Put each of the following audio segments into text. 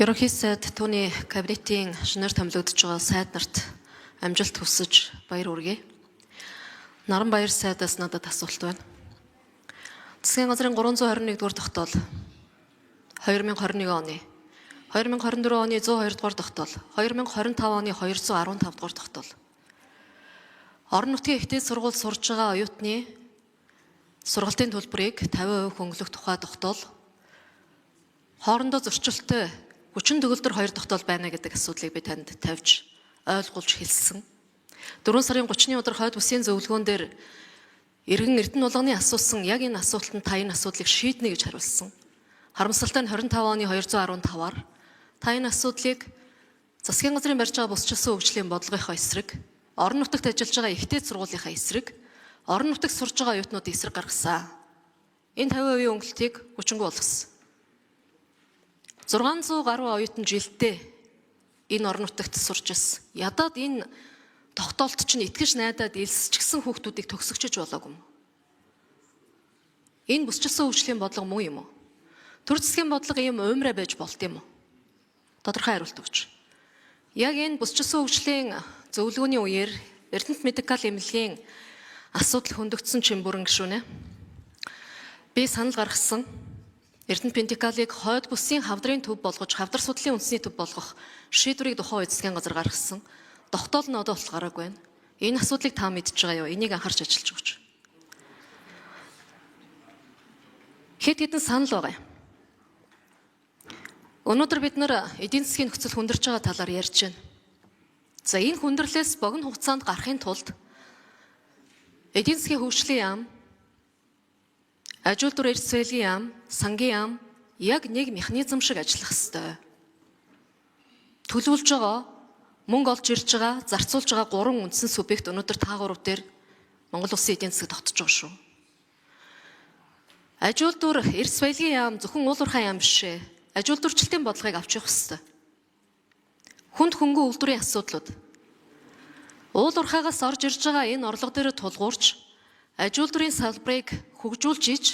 Ерөнхий сайд түүний кабинетийн шинээр томилогдож байгаа сайд нарт амжилт хүсэж баяр хүргэе. Наранбаяр сайдаас надад асуулт байна. Засгийн газрын 321 дугаар тогтоол 2021 оны 2024 оны 102 дугаар тогтоол 2025 оны 215 дугаар тогтоол. Орон нутгийн их дээд сургуульд сурж байгаа оюутны сургалтын төлбөрийг 50% хөнгөлөх тухай тогтоол хоорондоо зөрчилтэй хүчин төгөлдөр хоёр тогтоол байна гэдэг асуудлыг би танд тавьж ойлгуулж хэлсэн. 4 сарын 30-ны өдөр хойд бүсийн зөвлөгөөн дээр иргэн Эрдэнэ Улганы асуусан яг энэ асуултанд та энэ асуудлыг шийднэ гэж хариулсан. Харамсалтай нь 25 оны 215-аар та энэ асуудлыг засгийн газрын барьж байгаа бусчилсан хөгжлийн бодлогынхоо эсрэг, орон нутагт ажиллаж байгаа их дээд сургуулийнхаа эсрэг, орон нутагт сурж байгаа оюутнуудын эсрэг гаргасан. Энэ 50% өнгөлтийг хүчингү болгосон. 600 гаруй оюутан жилдээ энэ орон нутагт сурч ирсэн. Ядаад энэ тогтоолт чинь итгэж найдаад элсчихсэн хүүхдүүдийг төгсөгчөж болоогүй юм. Энэ бусчилсан хөгжлийн бодлого муу юм уу? Төр засгийн бодлого ийм уймраа байж болд юм уу? Тодорхой хариулт өгч. Яг энэ бусчилсан хөгжлийн зөвлөгөөний үеэр Эрдэнэт медикал эмнэлгийн асуудал хөндөгдсөн чимбүрэн гишүүнэ. Би санал гаргасан. Эрдэнэт Пентикалыг хойд бүсийн хавдрын төв болгож, хавдар судлалын үндэсний төв болгох шийдвэрийг тухайн үед засгийн газар гаргасан. Тогтоол нь одоо болтол гараагүй байна. Энэ асуудлыг та мэдж байгаа юу? Энийг анхаарч ажиллаж өгч. Хэд хэдэн санал байгаа юм. Өнөөдөр бид нар эдийн засгийн нөхцөл хүндэрч байгаа талаар ярьж байна. За энэ хүндрэлээс богино хугацаанд гарахын тулд эдийн засгийн хөгжлийн яам, аж үйлдвэр эрдэс баялагын яам, сангийн яам яг нэг механизм шиг ажиллах ёстой. Төлөвлөж байгаа, мөнгө олж ирж байгаа, зарцуулж байгаа гурван үндсэн субъект өнөөдөр та гурав дээр Монгол улсын эдийн засаг тогтож байгаа шүү. Аж үйлдвэр эрдэс баялагын яам зөвхөн уул уурхайн яам биш ээ. Аж үйлдвэрчлэлтийн бодлогыг авч явах ёстой. Хүнд хөнгөн үйлдвэрийн асуудлууд. Уул уурхаагаас орж ирж байгаа энэ орлого дээр тулгуурч аж үйлдвэрийн салбарыг хөгжүүлж иж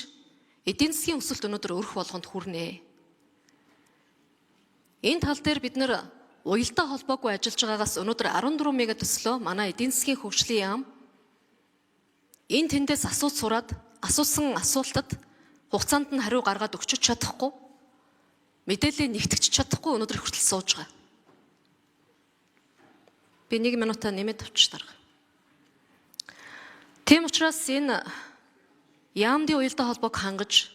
эдийн засгийн өсөлт өнөөдөр өрх болгонд хүрнэ. Энэ тал дээр бид нэр уялдаа холбоогүй ажиллаж байгаагаас өнөөдөр 14 мега төслөө манай эдийн засгийн хөгжлийн яам энэ тэндээс асуулт сураад асуусан асуултад хугацаанд нь хариу гаргаад өгч чадахгүй мэдээлэл нэгтгэж чадахгүй өнөөдөр хүртэл сууж байгаа. Би 1 минутаа нэмээд авчих дарга. Тийм учраас энэ яамдын уялдаа холбоог хангаж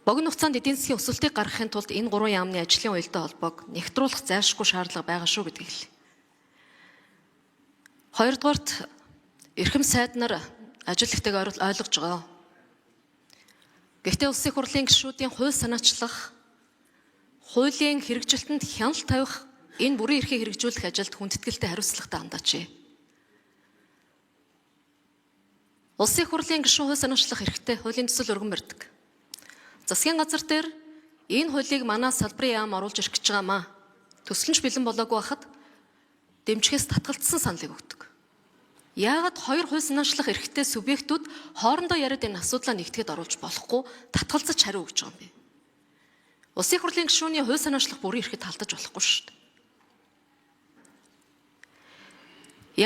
богино хугацаанд эдийн засгийн өсөлтийг гаргахын тулд энэ гурван яамны ажлын уялдаа холбоог нэгтруулах зайлшгүй шаардлага байгаа шүү гэдгийг хэлье. Хоёрдугаарт эрхэм сайд нар ажил ихтэйг ойлгож байгаа. Гэхдээ улсын хурлын гишүүдийн хууль санаачлах, хуулийн хэрэгжилтэнд хяналт тавих энэ бүрийн эрхийг хэрэгжүүлэх ажилд хүндэтгэлтэй хариуцлагатай хандаач. Улсын хурлын гишүүн хууль санаачлах эрхтэй хуулийн төсөл өргөн барьдаг. Засгийн газар дээр энэ хуулийг манай салбарын яам оруулж ирэх гэж байгаа маа. Төсөл нь ч бэлэн болоогүй байхад дэмжихээс татгалцсан саналыг өгдөг. Яагаад хоёр хууль санаачлах эрхтэй субъектүүд хоорондоо яриад энэ асуудлаа нэгтгэхэд оруулж болохгүй татгалзаж хариу өгч байгаа юм бэ? Улсын хурлын гишүүний хууль санаачлах бүрийн эрхэд алдаж болохгүй шүү дээ.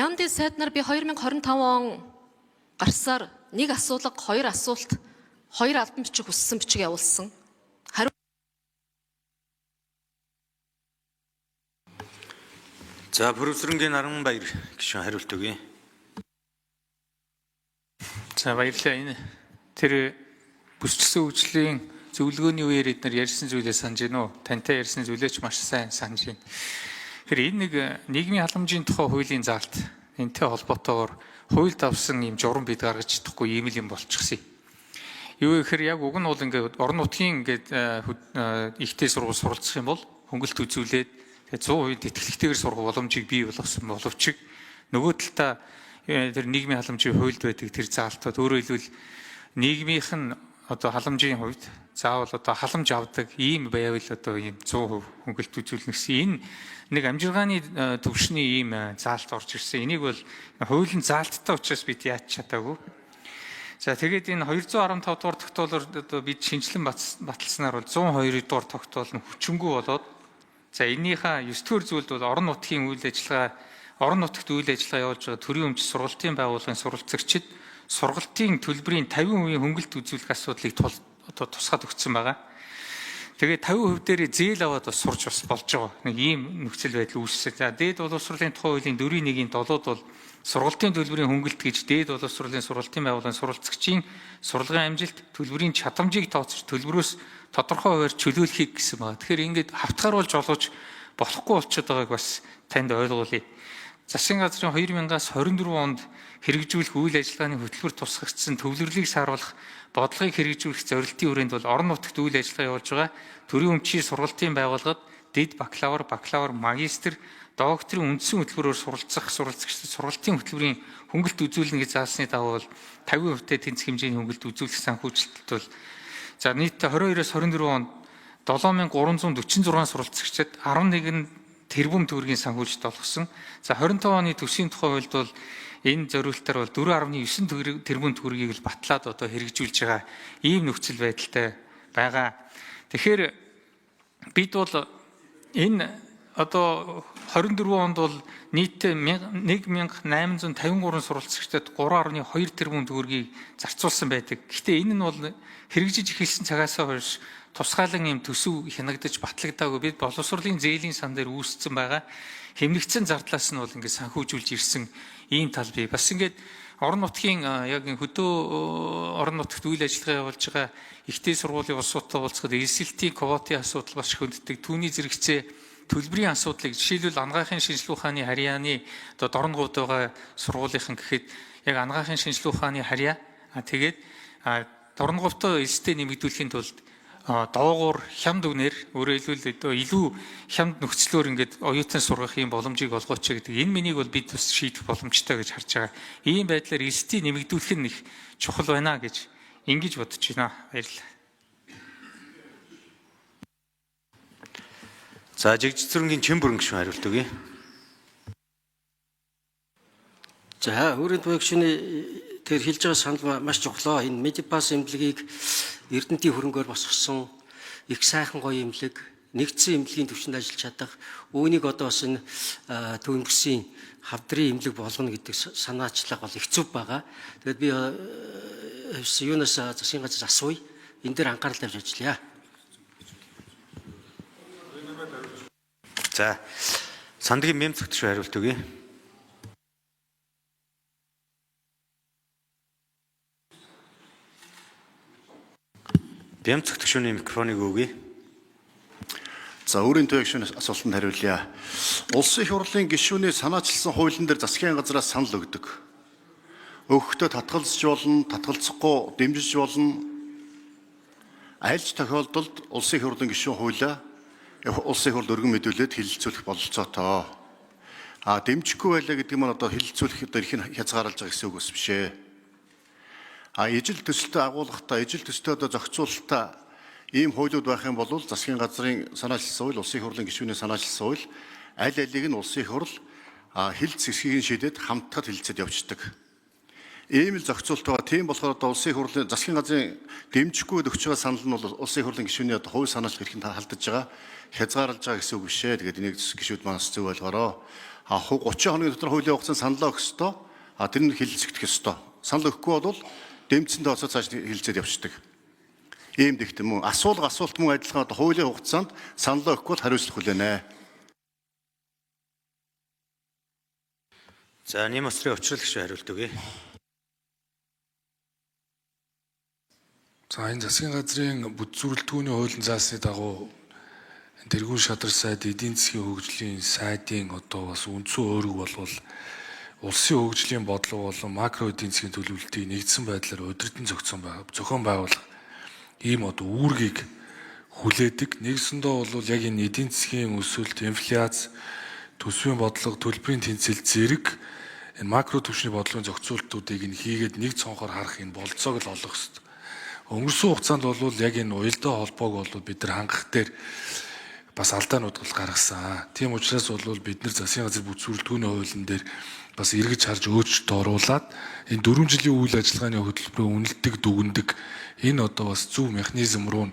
Яамдын сайд нар би 2025 он гарсаар нэг асуулга, хоёр асуулт, хоёр албан бичиг хүссэн бичиг явуулсан. Хариу За профессорынгийн Наранбаяр гишүүн хариулт өгье. За баярлалаа. Энэ тэр бүсчсэн хөгжлийн зөвлөгөөний үеэр эдгээр ярьсан зүйлээ санаж гинүү. Тантай ярьсан зүйлээ ч маш сайн санаж байна. Тэгэхээр энэ нэг нийгмийн халамжийн тухай хуулийн заалт энэтэй холбоотойгоор хуульд авсан ийм журам бид гаргаж чадахгүй ийм л юм болчихсон юм. Юу гэхээр яг уг нь бол ингээд орон нутгийн ингээд ихтэй сургууль суралцах юм бол хөнгөлт үзүүлээд тэгээ 100% тэтгэлэгтэйгээр сурах боломжийг бий болгосон боловч нөгөө талдаа тэр нийгмийн халамжийн хуульд байдаг тэр заалтууд өөрөөр хэлбэл нийгмийнх нь одоо халамжийн хувьд заавал одоо халамж авдаг ийм байвал одоо ийм 100% хөнгөлт үзүүлнэ гэсэн энэ нэг амжиргааны төвшний ийм заалт орж ирсэн. Энийг бол хуулийн заалттай учраас бид яаж чадаагүй. За тэгээд энэ 215 дугаар тогтоолоор одоо бид шинжилэн баталснаар бол 102 дугаар тогтоол нь хүчингү болоод За эннийхээ 9 дугаар зүйлд бол орон нутгийн үйл ажиллагаа, орон нутагт үйл ажиллагаа явуулж байгаа төрийн өмч сургалтын байгууллагын суралцагчид сургалтын төлбөрийн 50% хөнгөлт үзүүлэх асуудлыг одоо тусгаад өгсөн байгаа. Тэгээ 50% дээр зээл аваад бас сурч бас болж байгаа. Нэг ийм нөхцөл байдал үүссэн. За дээд боловсролын тухай хуулийн 4.1-ийн 7-д бол сургалтын төлбөрийн хөнгөлт гэж дээд боловсролын сургалтын байгууллагын суралцагчийн сурлагын амжилт төлбөрийн чадамжийг тооцож төлбөрөөс тодорхой хувиар чөлөөлөхийг гэсэн байна. Тэгэхээр ингээд хавтгааруулж олгож болохгүй болчиход байгааг бас танд ойлгуулъя. Засгийн газрын 2024 онд хэрэгжүүлэх үйл ажиллагааны хөтөлбөр тусгагдсан төвлөрлийг сааруулах бодлогыг хэрэгжүүлэх зорилтын хүрээнд бол орон нутагт үйл ажиллагаа явуулж байгаа төрийн өмчийн сургалтын байгууллагад дэд бакалавр, бакалавр, магистр, докторийн үндсэн хөтөлбөрөөр суралцах суралцагчдад сургалтын хөтөлбөрийн хөнгөлт үзүүлнэ гэж заасны дагуу бол 50% тэнцэх хэмжээний хөнгөлт үзүүлэх санхүүжилтэлт бол за нийтдээ 22-оос 24 онд 7346 суралцагчдад 11 тэрбум төгрөгийн санхүүжилт олгосон. За 25 оны төсвийн тухай хуульд бол энэ зориултаар бол 4.9 тэрбум төгрөгийг л батлаад одоо хэрэгжүүлж байгаа ийм нөхцөл байдалтай байгаа. Тэгэхээр бид бол энэ одоо 24 онд бол нийтдээ 1853 суралцагчдад 3.2 тэрбум төгрөгийг зарцуулсан байдаг. Гэхдээ энэ нь бол хэрэгжиж эхэлсэн цагаасаа хойш тусгаалan юм төсөв хянагдаж батлагдаагүй. Бид боловсролын зээлийн сан дээр үүссэн байгаа. Хэмнэгдсэн зардлаас нь бол ингээд санхүүжүүлж ирсэн ийм тал бий. Бас ингээд орон нутгийн яг хөдөө орон нутагт үйл ажиллагаа явуулж байгаа ихтэй сургуулийн улсуудтай уулзахад элсэлтийн квотын асуудал бас хөнддөг. Түүний зэрэгцээ төлбөрийн асуудлыг жишээлбэл анагаахын шинжилгээ ухааны харьяаны одоо дорногуйд байгаа сургуулийнхан гэхэд яг анагаахын шинжилгээ ухааны харьяа тэгээд дорноговтой элсэлтээ нэмэгдүүлэхийн тулд доогуур хямд үнээр өөрөөр хэлбэл илүү хямд нөхцлөөр ингээд оюутан сургах юм боломжийг олгооч гэдэг. Энэ миний бол бид бас шийдэх боломжтой гэж харж байгаа. Ийм байдлаар элсэлтийг нэмэгдүүлэх нь их чухал байна гэж ингэж бодож байна. Баярлалаа. За жигжицрэнгийн Чимбүрэн гишүүн хариулт өгье. За өөрийн туяа гишүүний тэр хэлж байгаа санал маш чухлаа. Энэ Медипас эмнэлгийг Эрдэнэтийн хөрөнгөөр босгосон их сайхан гоё эмнэлэг, нэгдсэн эмнэлгийн түвшинд ажиллаж чадах, үүнийг одоо бас энэ Төв бүсийн хавдрын эмнэлэг болгоно гэдэг санаачлага бол их зөв байгаа. Тэгээд би юунаас засгийн газраас асууя. Энэ дээр анхаарал тавьж ажиллая. За сандгийн мэм цогтшуу хариулт өгье. Бямц цогтшууны микрофоныг өгье. За өөрийн туяа гишүүний асуултанд хариулъя. Улсын их хурлын гишүүний санаачилсан хуулийн дээр засгийн газраас санал өгдөг. Өгөхдөө татгалзаж болно, татгалзахгүй дэмжиж болно. Аль ч тохиолдолд улсын их хурлын гишүүн хуулиа улсын их хурл өргөн мэдүүлээд хэлэлцүүлэх бололцоотой. А дэмжихгүй байлаа гэдэг нь одоо хэлэлцүүлэх одоо эрхийг хязгаарлаж байгаа гэсэн үг бас биш ээ. А ижил төсөлтөд агуулгатай, ижил төсөлтөд одоо зохицуулалтаа ийм хуулиуд байх юм бол засгийн газрын санаачилсан хууль, улсын их хурлын гишүүний санаачилсан хууль аль алийг нь улсын их хурл хилцэх эсхийг нь шийдээд хамтдаа хэлэлцээд явждаг. Ийм л зохицуулт байгаа. Тийм болохоор одоо улсын их хурлын засгийн газрын дэмжихгүй өгч байгаа санал нь бол улсын их хурлын гишүүний одоо хууль санаачлах эрхийг халдаж байгаа, хязгаарлаж байгаа гэсэн үг биш ээ. Тэгээд энийг гишүүд манаас зөв ойлгоорой. А 30 хоногийн дотор хуулийн хугацаанд саналаа өгөх ёстой. А тэр нь хэлэлцэгдэх ёстой. Санал өгөхгүй бол дэмжсэн тооцоо цааш хэлэлцээд явчихдаг. Ийм дэгт юм уу? Асуулга асуулт мөн адилхан одоо хуулийн хугацаанд саналаа өгөхгүй бол хариуцлах хүлээнэ. За нэм усрын учрал гишүүн хариулт өгье. За энэ засгийн газрын бүдсүрэлтгүүний хуулийн заасны дагуу тэргүүн шадар сайд эдийн засгийн хөгжлийн сайдын одоо бас үндсэн уурэг болвол улсын хөгжлийн бодлого болон макро эдийн засгийн төлөвлөлтийг нэгдсэн байдлаар удирдан зохион байгуулах ийм одоо үүргийг хүлээдэг. Нэгсэндээ бол яг энэ эдийн засгийн өсөлт, инфляц, төсвийн бодлого, төлбөрийн тэнцэл зэрэг энэ макро түвшний бодлогын зохицуултуудыг нь хийгээд нэг цонхоор харах энэ бололцоог л олох ёстой. Өнгөрсөн хугацаанд бол яг энэ уялдаа холбоог бол бид нар хангах дээр бас алдаанууд бол гаргасан. Тийм учраас бол бид нар засгийн газар бүтэц бүрэлдэхүүний хуулийн дээр бас эргэж харж өөрчлөлт оруулаад энэ 4 жилийн үйл ажиллагааны хөтөлбөрөө үнэлдэг, дүгнэдэг энэ одоо бас зөв механизм руу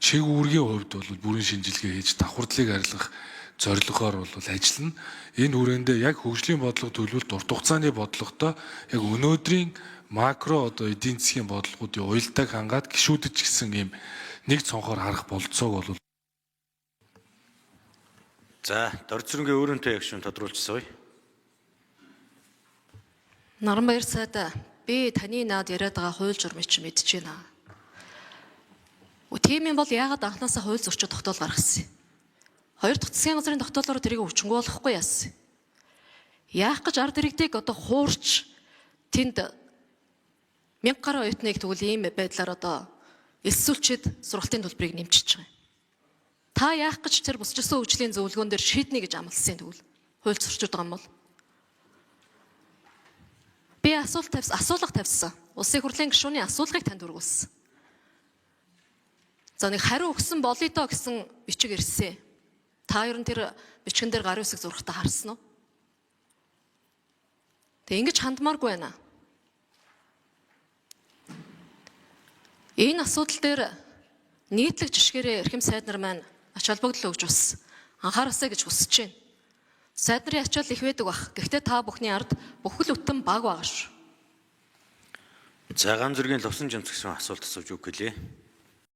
чиг үүргийн хувьд бол бүрэн шинжилгээ хийж давхардлыг арилгах зорилгоор бол ажиллана. Энэ хүрээндээ яг хөгжлийн бодлого төлөвлөлт урт хугацааны бодлоготой яг өнөөдрийн макро одоо эдийн засгийн бодлогоудын уялдааг хангаад гишүүдэд ч гэсэн ийм нэг цонхоор харах бололцоог бол За, Дорцөрөнгийн өөрөнтэй гишүүн тодруулж сууя. Наранбаяр сайд, би таны наад яриад байгаа хууль журмыг чи мэдэж байна. Тийм юм бол яагаад анхнаасаа хууль зөрчил тогтоол гаргасан юм? Хоёр дахь засгийн газрын тогтоолоор тэрийг өвчнгүү болохгүй яасан. Яах гэж ард иргэдийг одоо хуурч тэнд 1000 гаруй оюутныг тэгвэл ийм байдлаар одоо элсүүлчихэд сургалтын төлбөрийг нэмчиж байгаа юм. Та яах гэж тэр бусчсан хөгжлийн зөвлөгөөн дээр шийднэ гэж амласан тэгвэл хууль зөрчилд байгаа юм бол би асуулт тавьсан, асуулга тавьсан. Улсын хурлын гишүүний асуулгыг танд өргүүлсэн. За нэг хариу өгсөн болъё доо гэсэн бичиг ирсэн. Та ер нь тэр бичгэн дээр гарын үсэг зурхтаа харсан уу? Тэг ингэж хандмааргүй байна. Энэ асуудал дээр нийтлэг жишгээрээ эрхэм сайд нар маань ач холбогдол өгж бас анхаараасай гэж хүсэж байна. Сайд нарын ачаал их байдаг бах. Гэхдээ та бүхний ард бүхэл бүтэн баг байгаа шүү. За, гам зэргийн лувсан жамц гишүүн асуулт асууж өгөх гэлээ.